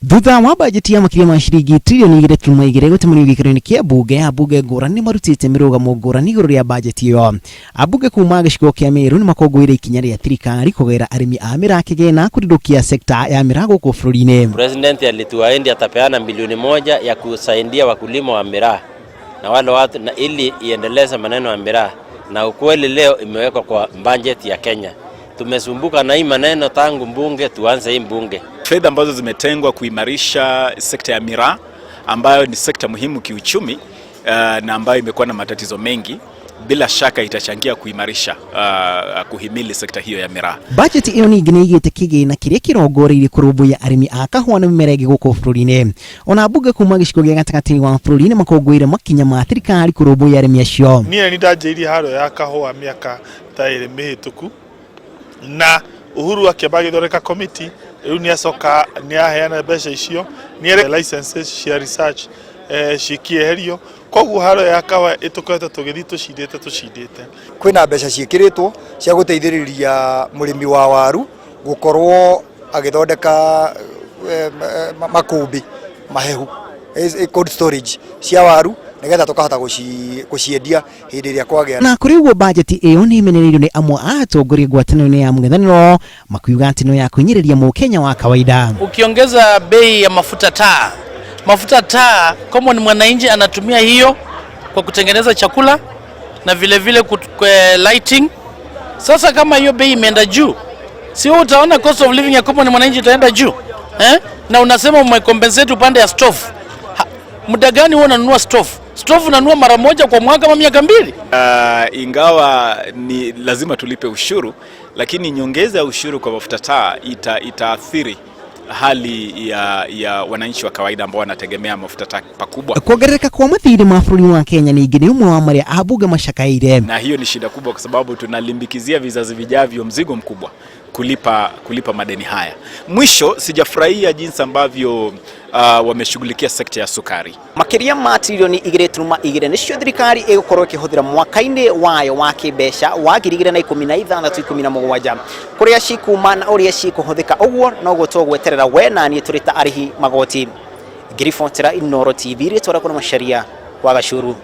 Thutha wa bajeti ya makĩria ma ciringi tririoni 2.2 gũtũmĩrwo gĩikaro-inĩ kĩa mbunge, ambunge ngũrani nĩ marutĩte mĩrũgamo ngũrani igũrũ rĩa bajeti ĩyo. Ambunge kuma gĩcigo kĩa Meru nĩ makũngũĩire ikinya rĩa thirikari kũgaĩra arĩmi a mĩraa kĩgĩna kũrindũkia sekta ya mĩraa gũkũ bũrũri-inĩ. President alituahidi atapeana bilioni 1 ya kusaidia wakulima wa miraa na wale watu na ili iendeleze maneno ya miraa, na ukweli leo imewekwa kwa budget ya Kenya. Tumesumbuka na hii maneno tangu mbunge tuanze hii mbunge. Fedha ambazo zimetengwa kuimarisha sekta ya miraa ambayo ni sekta muhimu kiuchumi na ambayo imekuwa na matatizo mengi, bila shaka itachangia kuimarisha kuhimili sekta hiyo ya miraa. Bajeti ĩyo ningĩ nĩ ĩigĩte kĩgĩna kĩrĩa kĩrongoreirie kũrũmbũiya arĩmi a kahũa na mĩmera ĩngĩ gũkũ bũrũri-inĩ. Ona ambunge kuma gĩcigo gĩa gatagatĩ wa bũrũri nĩ makũngũĩire makinya ma thirikari kũrũmbũiya arĩmi acio. Niĩ nĩ ndanjĩirie haro ya kahũa mĩaka ta 2 mĩhĩtũku, na Uhuru akĩamba agĩthondeka committee. Rĩu nĩ acoka nĩ aheana mbeca icio, nĩ licenses cia research cikĩeherio. Koguo haro ya kahũa ĩtũkoretwo tũgĩthiĩ tũcindĩte tũcindĩte. Kwĩna mbeca ciĩkĩrĩtwo cia gũteithĩrĩria mũrĩmi wa waru gũkorwo agĩthondeka makũmbĩ mahehu, cold storage cia waru, nĩgetha tũkahota gũciendia hĩndĩ ĩrĩa kwagĩa. Na kũrĩ ũguo, bajeti ĩyo nĩ ĩmenereirio nĩ amwe a atongoria ngwatanĩro-inĩ ya mũng'ethanĩro, makiuga atĩ no ya kũhinyĩrĩria mũkenya wa kawaida. Ukiongeza bei ya mafuta taa, mafuta taa common mwananchi anatumia hiyo kwa kutengeneza chakula na vile vile kwa lighting. Sasa kama hiyo bei imeenda juu, si wewe utaona cost of living ya common mwananchi itaenda juu, eh? Na unasema umecompensate upande ya stove. Muda gani wewe unanunua stove? Stove unanunua mara moja kwa mwaka ama miaka 2? Ingawa ni lazima tulipe ushuru, lakini nyongeza ya ushuru kwa mafuta taa itaathiri hali ya wananchi wa kawaida ambao wanategemea mafuta taa pakubwa. Kuongerereka kwa mathirĩ ma bũrũri wa Kenya ningĩ nĩ ũmwe wa marĩa ambunge macakaire. Na hiyo ni shida kubwa kwa sababu tunalimbikizia vizazi vijavyo mzigo mkubwa kulipa madeni haya. Mwisho, sijafurahia jinsi ambavyo wameshughulikia sekta ya sukari. Makĩria ma tririoni 2.2 nĩcio thirikari ĩgũkorwo ĩkĩhũthĩra mwaka-inĩ wayo wa kĩmbeca wa 2016 17. Kũrĩa cikuma na ũrĩa cikũhũthĩka, ũguo noguo tũgweterera we na niĩ tũrĩ ta arĩhi magoti. Ngĩribotera Inooro TV, rĩtwa rĩakwa nĩ Macharia wa Gacuru.